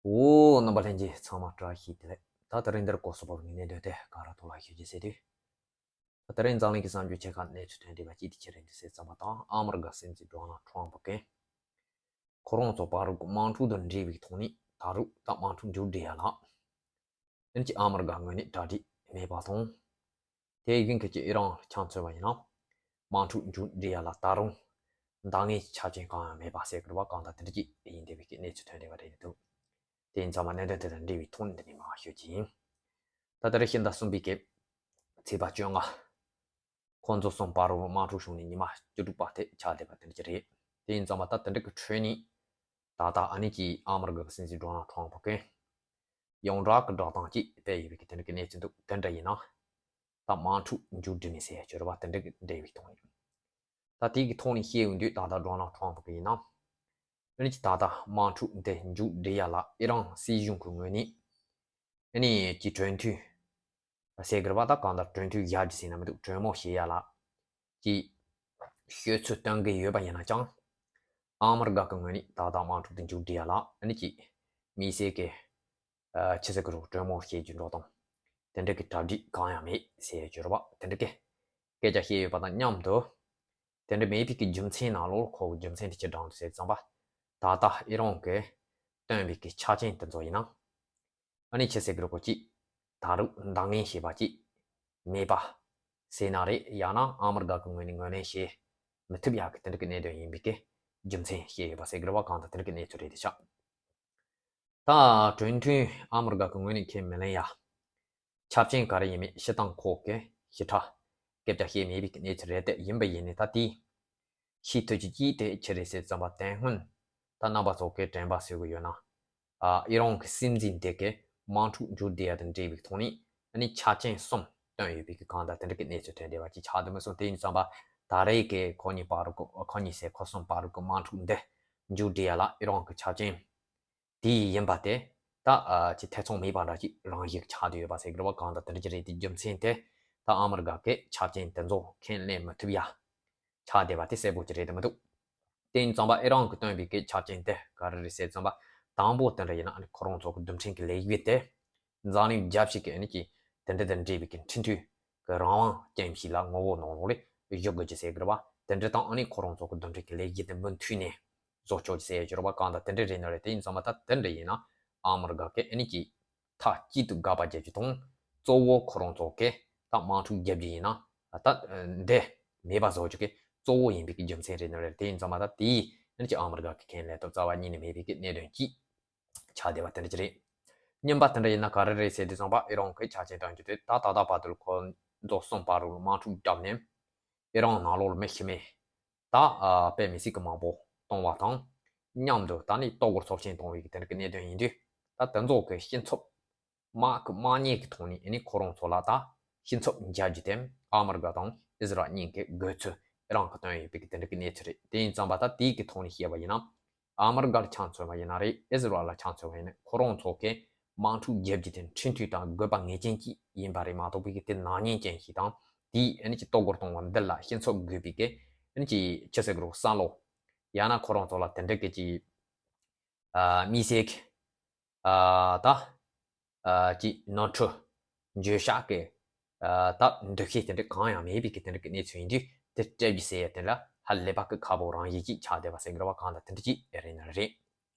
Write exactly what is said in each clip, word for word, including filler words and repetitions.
འོ། རྣམ་པ་ལྷན་རྒྱས་ཚང་མ་བཀྲ་ཤིས་བདེ་ལེགས། ད་དེ་རིང་འདིར་སྐོར་སོ་པར་ངའི་གནད་དོན་དེ་ག་ར་ཐོག་ལ་ཞུ་རྒྱུ་ཟེར་དུས། ད་དེ་རིང་འཛམ་གླིང་གི་གསར་འགྱུར་ཆེ་ཁག་གནས་ཚུལ་ཐོན་བསྡད་པ་གཅིག་དེ་ཆི་རེད་འདུག་ཟེར་ཙམ་པ་དང་། ཨ་མི་རི་ཀ་སྲིད་འཛིན་ཌོ་ནལ་ཊམ་ཕ་གིས་ཁོ་རང་ཚོ་བར་དུ་དམག་འཁྲུག་དང་འབྲེལ་བའི་ཐོག་ནས་ད་རུང་ད་དམག་འཁྲུག་མཇུག་སྒྲིལ་ཡ་ལ་ཨ་ནི་ཅིག་ཨ་མི་རི་ཀ་ངོས་ནས་གྲ་སྒྲིག་མེད་པ་དང་། དེ་བཞིན་གྱི་ཨི་རན་ལ་ཆ་མཚོན་པ་ཡིན་ན། དམག་འཁྲུག་མཇུག་སྒྲིལ་ཡ་ལ་ད་རུང་འདང་ངེས་ཀྱི་ཆ་རྐྱེན་གང་ཡང་མེད་པ་ཟེར་དགོས་པ་གང་ལྟར་དེ་འདྲ་ཅིག་ཡིན་བསྡད་པའི་གནས་ཚུལ་ཐོན་བསྡད་པ་རེད་འདུག་དེ་ཡིན་ཙང་མ་གནད་དོན་དེ་དང་འབྲེལ་བའི་ཐོག་ནས་འདི་ནས་མར་ཞུ་རྒྱུ་ཡིན། ད་ལྟ་རེ་ཕྱི་ཟླ་གསུམ་པའི་གི་ཚེས་པ་བཅོ་ལྔ། ཁོང་ཚོ་གསུམ་བར་དུ་དམག་འཁྲུག་བྱུང་ནས་ཉི་མ་བཅུ་དྲུག་པ་དེ་ཆགས་བསྡད་པ་དེ་འདྲ་ཅིག་རེད། དེ་ཡིན་ཙང་མ་ད་དེ་འདྲ་གི་ཁྲོད་ནས་ད་ལྟ་ཨ་ནི་ཅིག་ཨ་མི་རི་ཀ་གི་སྲིད་འཛིན་ཌོ་ནལ་ཊམ་ཕ་གིས་ཡོངས་གྲགས་ཀྱི་བསྒྲགས་གཏམ་ཅིག་སྤེལ་ཡོད་པའི་གི་དེ་འདྲ་གི་གནས་ཚུལ་འདུག་དེ་འདྲ་ཡིན་ན། ད་དམག་འཁྲུག་མཇུག་སྒྲིལ་མེད་ཟེར་ཡ་ཅིག་ཡོད་རེད་པ། དེ་འདྲ་གི་འབྲེལ་བའི་ཐོག་ནས། ད་དེ་གི་ཐོག་ནས་བཤད་ཡོང་དུས་ད་ལྟ་ཌོ་ནལ་ཊམ་ཕ་གིས་ཡིན་ན། ཨ་ནི་ཅིག་ད་ལྟ་དམག་འཁྲུག་འདི་མཇུག་སྒྲིལ་ཡ་ལ་ཨི་རན་སྲིད་གཞུང་གི་ངོས་ནས་ཨ་ནི་ཅིག་གྲོས་མཐུན་ཟེར་དགོས་རེད་པ། ད་གང་ལྟར་གྲོས་མཐུན་བཞག་རྒྱུ་ཟེར་ན་མི་འདུག་གྲོས་མོལ་བྱེད་ཡ་ལ་ཅིག་ཤོད་ཚུལ་སྟོན་གི་ཡོད་པ་ཡིན་ན་ཅང་། ཨ་མི་རི་ཀ་གི་ངོས་ནས་ད་ལྟ་དམག་འཁྲུག་འདི་མཇུག་སྒྲིལ་ཡ་ལ་ཨ་ནི་ཅིག་དམིགས་བསལ་གི་ཨ་ཆི་ཟེར་གི་རུ་གྲོས་མོལ་བྱེད་རྒྱུ་འགྲོ་སྟངས་དེ་འདྲ་གི་གྲ་སྒྲིག་གང་ཡང་མེད་ཟེར་ཡ་ཅིག་ཡོད་རེད་པ། དེ་འདྲ་གི་སྐད་ཆ་བཤད་ཡོད་པ་དང་མཉམ་དུ། དེ་འདྲ་མེད་པའི་གི་རྒྱུ་མཚན་ནང་ལོགས་ཁོ་གི་རྒྱུ་མཚན་དེ་ཅི་དྲངས་འདུག་ཟེར་ཙམ་པ། ད་ལྟ་ཨི་རན་གྱིས་བཏོན་པའི་གི་ཆ་རྐྱེན་དེ་ཚོ་ཡིན་ན། ཨ་ནི་ཆི་ཟེར་གི་རེད་གོ་ཅིག་ད་རུང་འདང་ངེས་ཞེས་པ་ཅིག་མེད་པ་ཟེར་ན་རེད། ཡང་ན་ཨ་མི་རི་ཀ་གི་ངོས་ནས་ངོས་ལེན་བྱེད་མི་ཐུབ་ཡག་གི་དེ་འདྲ་གི་གནད་དོན་ཡིན་པའི་གི་རྒྱུ་མཚན་བཤད་ཡོད་པ་ཟེར་གི་རེད་པ། གང་ལྟར་དེ་འདྲ་གི་གནས་ཚུལ་རེད་དེ་ཆགས། ད་གྲོས་མཐུན་ཨ་མི་རི་ཀ་གི་ངོས་ནས་ཁས་མི་ལེན་ཡ། ཆ་རྐྱེན་ག་རེ་ཡིན་མིན་སྤྱིར་བཏང་ཁོ་གི་ཞིབ་ཕྲ་སྐད་ཆ་བཤད་མེད་པའི་གནས་ཚུལ་རེད། དེ་ཡིན་པ་ཡིན་ནའི་ད་དེ་ཤེས་ཐུབ་རྒྱུ་གཅིག་དེ་ཅི་རེད་ཟེར་ཙམ་པ། དེ་སྔོན་ད་རྣམ་པ་ཚོ་གིས་དྲན་པ་གསོས་གི་ཡོད་ན། ཨ་ཨི་རན་གྱི་སྲིད་འཛིན་དེ་གིས་དམག་འཁྲུག་མཇུག་སྒྲིལ་ཡ་དང་འབྲེལ་བའི་ཐོག་ནས་ཨ་ནི་ཆ་རྐྱེན་གསུམ་བཏོན་ཡོད་པའི་གི་གང་ལྟར་དེ་འདྲ་གི་གནས་ཚུལ་ཐོན་བསྡད་པ་ཅིག་ཆགས་འདུག་མི་སོང་། དེ་ཡིན་ཙམ་པ་ད་རེས་ཀྱི་ཁོ་གཉིས་བར་དུ་ཁོ་གཉིས་ཟེར་ཁོ་གསུམ་བར་དུ་དམག་འཁྲུག་འདི་མཇུག་སྒྲིལ་ཡ་ལ་ཨི་རན་གྱི་ཆ་རྐྱེན་དེ་ཡིན་པ་དེ་ད་ཨ་ཅིག་ཐེ་ཚོམ་མེད་པ་འདྲ་ཅིག་རང་བཞིན་ཆགས་བསྡད་ཡོད་པ་ཟེར་གི་རེད་པ། གང་ལྟར་དེ་འདྲ་ཅིག་རེད། དེ་རྒྱུ་མཚན་དེ་ད་ཨ་མི་རི་ཀ་གི་ཆ་རྐྱེན་དེ་ཚོ་ཁས་ལེན་མི་ཐུབ་ཡ་ཆགས་བསྡད་པ་དེ་གསལ་པོ་ཅིག་རེད་དེ་མི་འདུག་དེ་ཡིན་ཙམ་པ་ཨི་རན་གྱིས་བཏོན་པའི་གི་ཆ་རྐྱེན་དེ་ག་རེ་རེད་ཟེར་ཙམ་པ། དང་པོ་དེ་འདྲ་ཡིན་ན་ཨ་ནི་ཁོ་རང་ཚོ་གི་རྡུལ་ཕྲན་གྱི་ལས་འགུལ་དེ་འཛམ་གླིང་རྒྱལ་སྤྱི་གི་ཨ་ནི་གི་དེ་འདྲ་དང་འབྲེལ་བའི་གི་འཕྲིན་ཐུང་གི་རང་དབང་ཅན་ཞིག་ལ་ངོ་བོ་ནང་ལོགས་ལ་བཞག་དགོས་ཀྱི་ཟེར་གི་རེད་པ། དེ་འདྲ་དང་ཨ་ནི་ཁོ་རང་ཚོ་གི་རྡུལ་ཕྲན་གྱི་ལས་འགུལ་དེ་མུ་མཐུད་ནས་བཟོ་ཆོག་ཅིག་ཟེར་ཡ་ཅིག་ཡོད་རེད་པ། གང་ལྟར་དེ་འདྲ་རེད་ན་རེད། དེ་ཡིན་ཙམ་པ་ད་དེ་འདྲ་ཡིན་ན་ཨ་མི་རི་ཀ་གིས་ཨ་ནི་གི་མཐའ་གཅིག་ཏུ་དགག་པ་བརྒྱབ་རྒྱུ་དང་། གཙོ་བོ་ཁོ་རང་ཚོ་གིས་ད་དམག་འཁྲུག་བརྒྱབ་རྒྱུ་ཡིན་ན་ད་འདི་མེད་པ་བཟོ་རྒྱུ་གི་གཙོ་བོ་ཡིན་པའི་གི་རྒྱུ་མཚན་རེད་ན་རེད། དེ་ཡིན་ཙམ་པ་ད་དེ་ཨ་ནི་གི་ཨ་མི་རི་ཀ་གིས་ཁས་ལེན་ཐབས་རྩ་བ་ཉིད་ནས་མེད་པའི་གི་གནད་དོན་གཅིག་ཆགས་བསྡད་པ་དེ་འདྲ་ཅིག་རེད། གཉིས་པ་དེ་འདྲ་ཡིན་ན་ག་རེ་རེད་ཟེར་དུས་ཙམ་པ་ཨི་རན་གྱིས་ཆ་རྐྱེན་བཏོན་རྒྱུ་དེ་ད་ད་ལྟ་བར་དུ་ཁོ་ཚོ་གསུམ་བར་དུ་དམག་འཁྲུག་བརྒྱབ་ནས་ཨི་རན་ནང་ལོགས་ལ་མི་ཤི་རྨས་ད་ཨ་དཔེ་མི་སྲིད་ཀྱི་མང་པོ་བཏང་བ་དང་། མཉམ་དུ་ད་ནི་ལྟོ་གོས་ཚབས་ཆེན་བཏང་བའི་གི་དེ་འདྲ་གི་གནད་དོན་ཡིན་དུས། ད་དེ་ཚོ་གི་ཤི་འཚབ་དམག་གི་དམག་ཉེས་ཀྱི་ཐོག་ནས་ཨ་ནི་ཁོ་རང་ཚོ་ལ་ད་ཤི་འཚབ་འཇལ་རྒྱུ་དེ་ཨ་མི་རི་ཀ་དང་ཨི་ཟི་རལ་གཉིས་ཀས་དགོས་ཚུལ་ཨི་རན་གྱིས་བཏོན་ཡོད་པའི་གི་དེ་འདྲ་གི་གནས་ཚུལ་རེད། དེ་ཡིན་ཙམ་པ་ད་དེའི་གི་ཐོག་ནས་བཤད་པ་ཡིན་ན། ཨ་མི་རི་ཀ་ལ་ཆ་མཚོན་པ་ཡིན་ན་རེད། ཨི་ཟི་རལ་ལ་ཆ་མཚོན་པ་ཡིན་ན་ཁོ་རང་ཚོ་གིས་དམག་འཁྲུག་བརྒྱབ་རྒྱུ་དེ་འཕྲིན་ཐུང་དང་དགོས་པ་ངེས་ཅན་གཅིག་ཡིན་པ་རེད་མ་གཏོགས་པའི་གི་དེ་ནག་ཉེས་ཅན་ཞིག་དང་། དེའི་ཨ་ནི་གི་ལྟོ་གོས་གཏོང་བ་འདི་ལ་ཤི་འཚབ་དགོས་པའི་གི་ཨ་ནི་གི་ཆི་ཟེར་གི་རེད། བསམ་བློ་ཡང་ན་ཁོ་རང་ཚོ་ལ་དེ་འདྲ་གི་ཅིག་ཨ་དམིགས་བསལ་གྱི་ཨ་ད་ཨ་ཅིག་ནོར་འཁྲུལ་འགྱོད་བཤགས་ཀྱི་ཨ་ད་འདུ་ཤེས་དེ་འདྲ་གང་ཡང་མེད་པའི་གི་དེ་འདྲ་གི་གནས་ཚུལ་ཡིན་དུས། དེ་སྤྲད་རྒྱུ་ཟེར་ཡ་དེ་ལ་ཧ་ལས་པ་གི་ཁག་པོ་རང་བཞིན་ཅིག་ཆགས་བསྡད་པ་ཟེར་གི་རེད་པ། གང་ལྟར་དེ་འདྲ་ཅིག་རེད་ན་རེད།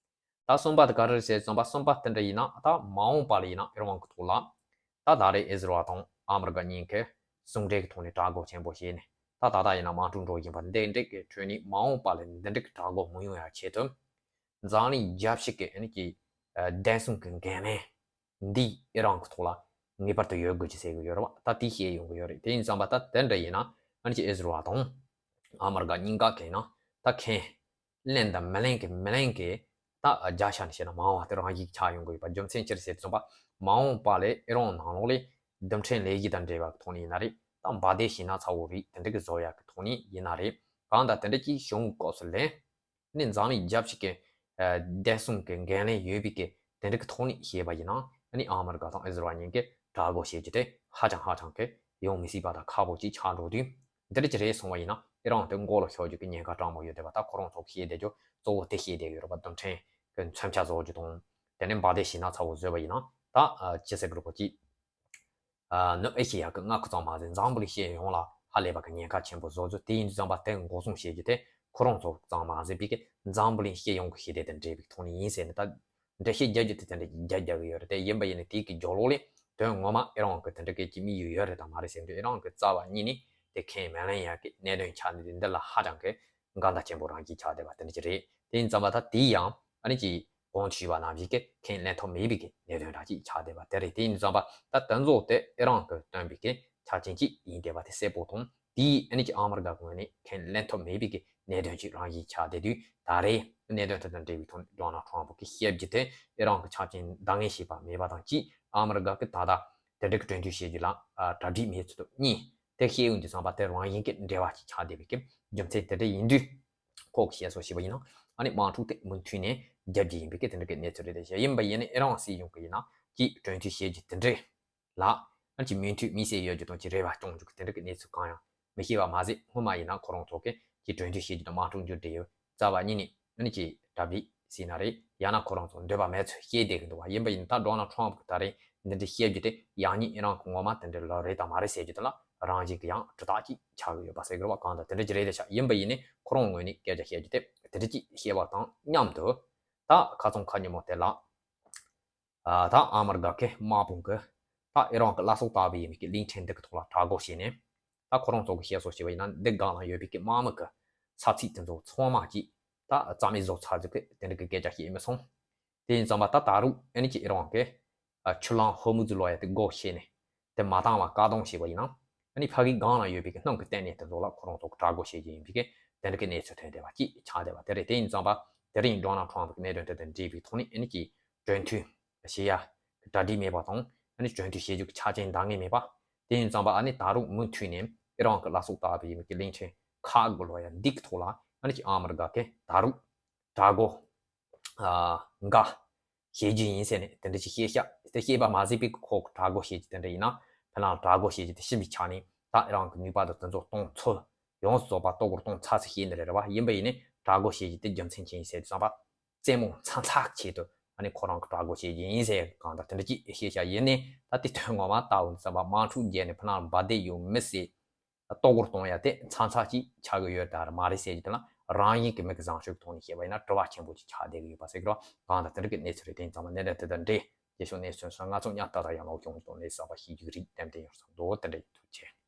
ད་གསུམ་པ་དེ་ག་རེ་རེད་ཟེར་ཙམ་པ། གསུམ་པ་དེ་འདྲ་ཡིན་ན་ད་མ་འོངས་པ་ལ་ཡིན་ན་ཨི་རན་གྱི་ཐོག་ལ་ད་ད་རེས་ཨི་ཟི་རལ་དང་ཨ་མི་རི་ཀ་གཉིས་ཀས་ཟུང་འབྲེལ་གྱི་ཐོག་ནས་དྲག་རྒོལ་ཆེན་པོ་བྱས་ནས་ད་ད་ལྟ་ཡིན་ན་དམག་འཁྲུག་འགྲོ་བཞིན་པ་འདི་འདྲ་གི་ཁྲོད་ནས་མ་འོངས་པ་ལ་འདི་འདྲ་གི་དྲག་རྒོལ་མི་ཡོང་ཡ་ཆེད་དུ། འཛམ་གླིང་རྒྱལ་སྤྱི་གི་ཨ་ནི་གི་ཨ་བདེ་སྲུང་གི་འགན་ལེན་འདི་ཨི་རན་གྱི་ཐོག་ལ་ངེས་པར་དུ་ཡོད་དགོས་ཀྱི་ཟེར་གྱི་ཡོད་རེད་པ། ད་དེ་བཤད་ཡོང་གི་ཡོད་རེད། དེ་ཡིན་ཙམ་པ་ད་དེ་འདྲ་ཡིན་ན་ཨ་ནི་གི་ཨི་ཟི་རལ་དང་ཨ་མི་རི་ཀ་གཉིས་ཀ་གིས་ན་ད་ཁས་ལེན་དང་མི་ལེན་གི་མི་ལེན་གི་ད་བརྒྱ་ཆ་ནས་བཤད་ན་མང་བ་དེ་རང་བཞིན་ཆགས་ཡོང་གི་ཡོད་པ། རྒྱུ་མཚན་ཅི་རེད་ཟེར་ཙམ་པ་མ་འོངས་པ་ལ་ཨི་རན་ནང་ལོགས་ལ་རྡུལ་ཕྲན་ལས་གཞི་དང་འབྲེལ་བ་གི་ཐོག་ནས་ཡིན་ན་རེད། ད་འབར་མདེལ་ཞིག་ན་ཚ་བོ་རིགས་དེ་འདྲ་གི་བཟོ་ཡག་གི་ཐོག་ནས་ཡིན་ན་རེད། གང་ལྟར་དེ་འདྲ་ཅིག་བྱུང་སྐབས་སུ་ལ་ནི་འཛམ་གླིང་རྒྱལ་སྤྱི་གི་ཨ་བདེ་སྲུང་གི་འགན་ལེན་ཡོད་པའི་གི་དེ་འདྲ་གི་ཐོག་ནས་བཤད་པ་ཡིན་ན་ཨ་ནི་ཨ་མི་རི་ཀ་དང་ཨི་ཟི་རལ་གཉིས་ཀས་དྲག་རྒོལ་བྱེད་རྒྱུ་དེ་ཧ་ཅང་ཧ་ཅང་གི་ཡོང་མི་སྲིད་པ་དང་ཁག་པོ་ཅིག་ཆགས་འགྲོ་དུས། འདི་འདྲ་ཅིག་རེད་སོང་བ་ཡིན་ན་ཨི་རན་དེ་མགོ་ལ་ཤོར་རྒྱུ་གི་ཉེན་ཁ་གྲངས་མང་ཡོད་བསྡད་པ། ད་ཁོ་རང་ཚོ་བཤད་བསྡད་རྒྱུ་གཙོ་བོ་དེ་བཤད་བསྡད་ཡོད་རེད་པ། རྡུལ་ཕྲན་གི་མཚོན་ཆ་བཟོ་རྒྱུ་དང་ དེ་ནས་འབའ་སྡེ་ཞེ་ན་ཚ་བོ་བཟོས་པ་ཡིན་ན་ད་ཅི་ཟེར་གི་རེད་གོ་ཅི། ནུབ་ཨེ་ཤེ་ཡ་གི་མངའ་ཁུལ་ཙམ་མ་ཟད་འཛམ་བུ་གླིང་སྤྱི་ཡོངས་ལ་ཧ་ལས་པ་གི་ཉེན་ཁ་ཆེན་པོ་བཟོ་ཚུལ། དེ་ཡིན་དུས་ཙམ་པ་དེ་འགོག་སྲུང་བྱེད་རྒྱུ་དེ་ཁོ་རང་ཚོ་ཙམ་མ་ཟད་པའི་གི་འཛམ་བུ་གླིང་སྤྱི་ཡོངས་ཀྱི་ཞི་བདེ་དང་འབྲེལ་བའི་ཐོག་ནས་ཡིན་ཟེར་ནས་ད་འགྲེལ་བཤད་རྒྱག་རྒྱུ་དེ་དེ་འདྲ་རྒྱག་རྒྱག་གི་ཡོད་རེད། དེ་ཡིན་པ་ཡིན་ན་དེའི་གི་རྒྱབ་ལོགས་ལ་དོན་ངོ་མ་ཨེ་རང་གི་དེ་འདྲ་གི་ཅི་དམིགས་ཡུལ་ཡོད་རེད་དང་མ་རེད་ཟེར་དུས་ཨེ་རང་གི་རྩ་བ་ཉིད་ནས་དེ་ཁས་མི་ལེན་ཡག་གི་གནད་དོན་ཆགས་ནས་འདི་འདི་ལ་ཧ་ཅང་གི་འགལ་ཟླ་ཆེན་པོ་རང་བཞིན་ཆགས་བསྡད་པ་དེ་འདྲ་ཅིག་རེད། དེ་ཡིན་ཙམ་པ་ད་དེའི་ཡང་ཨ་ནི་ཅིག་གོང་དུ་ཞུས་པ་ནང་བཞིན་གྱི་ཁས་ལེན་ཐབས་མེད་པའི་གི་གནད་དོན་འདྲ་ཅིག་ཆགས་བསྡད་པ་དེ་རེད། དེ་ཡིན་ཙམ་པ་ད་དེ་ཚོ་དེ་ཨེ་རང་གི་བཏོན་པའི་གི་ཆ་རྐྱེན་ཅིག་ཡིན་བསྡད་པ་དེ་གསལ་པོ་དང་དེའི་ཨ་ནི་ཅིག་ཨ་མི་རི་ཀ་གི་ངོས་ནས་ཁས་ལེན་ཐབས་མེད་པའི་གི་གནད་དོན་ཅིག་རང་བཞིན་ཆགས་བསྡད་དུས་ད་རེས་གནད་དོན་དེ་དང་འབྲེལ་བའི་ཐོག་ནས་ཌོ་ནལ་ཊམ་ཕུ་གི་བཤད་རྒྱུ་དེ་ཨེ་རང་གི་ཆ་རྐྱེན་འདང་ངེས་བྱས་པ་མེད་པ་དང་གཅིག་ཨ་མི་རི་ཀ་གི་ད་ལྟ་དེ་འདྲ་གི་གྲོས་མཐུན་བྱེད་རྒྱུ་ལ་གྲ་སྒྲིག་མེད་ཚུལ་དང་གཉིས། དེ་བཤད་ཡོང་དུས་ཙམ་པ་དེ་རང་བཞིན་གྱི་འབྲེལ་བ་ཅིག་ཆགས་བསྡད་པའི་གི་རྒྱུ་མཚན་དེ་འདྲ་ཡིན་དུས། ཁོ་གིས་བཤད་སྲོལ་ཞིག་ཡིན་ན་ཨ་ནི་དམག་འཁྲུག་དེ་མུ་མཐུད་ནས་རྒྱབ་ཀྱི་ཡིན་པའི་གི་དེ་འདྲ་གི་གནས་ཚུལ་རེད། དེ་ཡིན་པ་ཡིན་ན་ཨེ་རང་སྲིད་གཞུང་གི་ཡིན་ན་ཅིག་གྲོས་མཐུན་བྱེད་རྒྱུ་དེ་འདྲ་ལ་ཨ་ཅིག་མོས་མཐུན་མི་སེར་ཡོད་རྒྱུ་དང་ཅིག་རེ་བ་སྐྱོང་རྒྱུ་གི་དེ་འདྲ་གི་གནས་ཚུལ་གང་ཡང་མི་ཤེས་པ་མ་ཟད། སྔོན་མ་ཡིན་ན་ཁོ་རང་ཚོ་གིས་ཅིག་གྲོས་མཐུན་བྱེད་རྒྱུ་དང་དམག་འཁྲུག་མཇུག་སྒྲིལ་ཡོད། རྩ་བ་ཉིད་ནས་ཨ་ནི་ཅིག་གྲ་སྒྲིག་ཟེར་ན་རེད། ཡང་ན་ཁོ་རང་ཚོ་འདོད་པ་མེད་ཚུལ་བཤད་བསྡད་ཀྱི་འདུག་བ། ཡིན་པ་ཡིན་ད་ཌོ་ནལ་ཊམ་ཕུ་གིས་ད་རེས་འདི་འདྲ་བཤད་རྒྱུ་དེ་ཡང་སྙིང་ཨེ་རང་གི་ངོ་མ་དེ་འདྲ་ལོ་རེད་དང་མ་རེད་ཟེར་རྒྱུ་དེ་ལ་རང་བཞིན་གྱི་ཡང་གྲུ་དག་ཅིག་ཆགས་ཀྱི་ཡོད་པ་ཟེར་གི་རེད་བ། གང་ལྟར་དེ་འདྲ་ཅིག་རེད་དེ་ཤག་ཡིན་པ་ཡིན་ནས་ཁོ་རང་ངོས་ནས་སྐད་ཆ་བཤད་རྒྱུ་དེ་དེ་འདྲ་ཅིག་བཤད་པ་དང་མཉམ་དུ་ད་ཁ་སང་ཁ་ཉིན་མོ་དེ་ལ་ད་ཨ་མི་རི་ཀ་གི་དམག་དཔུང་གིས་ད་ཨེ་རང་གི་བླ་སྲོག་ལྟ་བུ་ཡིན་པའི་གི་གླིང་ཕྲན་འདི་གི་ཐོག་ལ་དྲག་རྒོལ་བྱས་ནས། ད་ཁོ་རང་ཚོ་གི་བཤད་སྲོལ་ཞིག་ཡིན་ན་འདི་སྒང་ལ་ཡོད་པའི་གི་དམག་མི་གི་ཚབ་ཚིག་དེ་ཚོ་ཚང་མ་ཅིག་ད་རྩ་མེད་བཟོ་ཚར་ཟིག་གི་དེ་འདྲ་གི་སྐད་ཆ་བཤད་མི་སོང་། དེ་ཡིན་ཙམ་པ་ད་ད་རུང་ཨ་ནི་ཅིག་ཨེ་རང་གི་ཆུ་གླང་ཧོར་མུ་ཛི་ལོག་ཡ་དེ་སྒོ་ཕྱེ་ནས་དེ་མ་བཏང་བ་བཀག་སྡོམ་བྱས་པ་ཡིན་ན་ཨ་ནི་ཕ་གིའི་སྒང་ལ་ཡོད་པའི་གི་སྣུམ་གི་ལྟེ་གནས་དེ་ཚོ་ལ་ཁོ་རང་ཚོ་གི་དྲག་རྒོལ་བྱེད་ཀྱི་ཡིན་པའི་གི་དེ་འདྲ་གི་གནས་ཚུལ་ཐོན་བསྡད་པ་ཅིག་ཆགས་བསྡད་པ་དེ་རེད། དེ་ཡིན་ཙམ་པ་དེ་རིང་ཌོ་ནལ་ཊམ་ཕུ་གི་གནད་དོན་དེ་དང་འབྲེལ་བའི་ཐོག་ནས་ཨ་ནི་ཅིག་གྲོས་མཐུན་བྱེད་ཡ་གྲ་སྒྲིག་མེད་པ་དང་ཨ་ནི་གྲོས་མཐུན་བྱེད་རྒྱུ་གི་ཆ་རྐྱེན་འདང་ངེས་མེད་པ། དེ་ཡིན་ཙམ་པ་ཨ་ནི་ད་རུང་མུ་མཐུད་ནས་ཨེ་རང་གི་བླ་སྲོག་ལྟ་བུ་ཡིན་པའི་གི་གླིང་ཕྲན་ཁག་གི་ལོ་ཡ་འདི་གི་ཐོག་ལ་ཨ་ནི་ཅིག་ཨ་མི་རི་ཀ་གི་ད་རུང་དྲག་རྒོལ་ཨ་འགའ་བྱེད་རྒྱུ་ཡིན་ཟེར་ནས་དེ་འདྲ་ཅིག་བཤད་ཤག་དེ་བཤད་པ་མ་ཟད་པའི་གི་ཁོ་གི་དྲག་རྒོལ་བྱེད་རྒྱུ་དེ་འདྲ་ཡིན་ན་ཕ་ལང་དྲག་རྒོལ་བྱེད་རྒྱུ་དེ་ཤི་བའི་ཆ་ནས་ད་ཨེ་རང་གི་ནུས་པ་དང་དེ་ཚོ་གཏོང་ཚུལ་ཡོངས་སུ་རྫོགས་པ་ལྟོ་གོར་གཏོང་ཚར་ཚུལ་བཤད་ནི་རེད་རེད་བ། ཡིན་པ་ཡིན་ནས་དྲག་རྒོལ་བྱེད་རྒྱུ་དེ་རྒྱུ་མཚན་ཅི་ཡིན་ཟེར་དུས་ཙམ་པ། རྩེད་མོ་ཚ་ཚ་ཆེད་དུ་ཨ་ནི་ཁོ་རང་གི་དྲག་རྒོལ་བྱེད་ཀྱི་ཡིན་ཟེར་གང་ལྟར་དེ་འདྲ་ཅིག་བཤད་བཞག་ཡིན་ནའི་ད་དེ་དོན་ངོ་མ་ལྟ་བུ་ཙམ་པ་དམག་འཁྲུག་བརྒྱབ་ནས་ཕ་ནང་འབར་བསྡད་ཡོད་མི་སྲིད། ལྟོ་གོར་གཏོང་ཡ་དེ་ཚ་ཚ་ཅིག་ཆགས་ཀྱི་ཡོད་ད་ར་མ་རེད་ཟེར་གྱི་དེ་ལ་རང་ཡིན་གྱི་མི་གི་བཟང་སྤྱོད་ཀྱི་ཐོག་ནས་བཤད་པ་ཡིན་ན་དྲི་བ་ཆེན་པོ་ཅིག་ཆགས་བསྡད་ཀྱི་ཡོད་པ་ཟེར་གྱི་རོ། གང་ལྟར་དེ་འདྲ་གི་གནས་ཚུལ་རེད། དེ་ཡིན་ཙང་མ་གནད་འདྲ་དེ་དང་འདྲེས་རྗེས་ཕྱོགས་གནས་ཚུལ་སོང་ང་ཚོ་ཉག་ཏག་ཏག་ཡང་ལོག་ཡོང་གི་འདུག་ལས་བསགས་པ་ཤེས་རྒྱུ་རིགས་ཏན་ཏན་ཡོད་ས་འདུག་དེ་འདྲ་ཡིན། ཐུགས་རྗེ་ཆེ།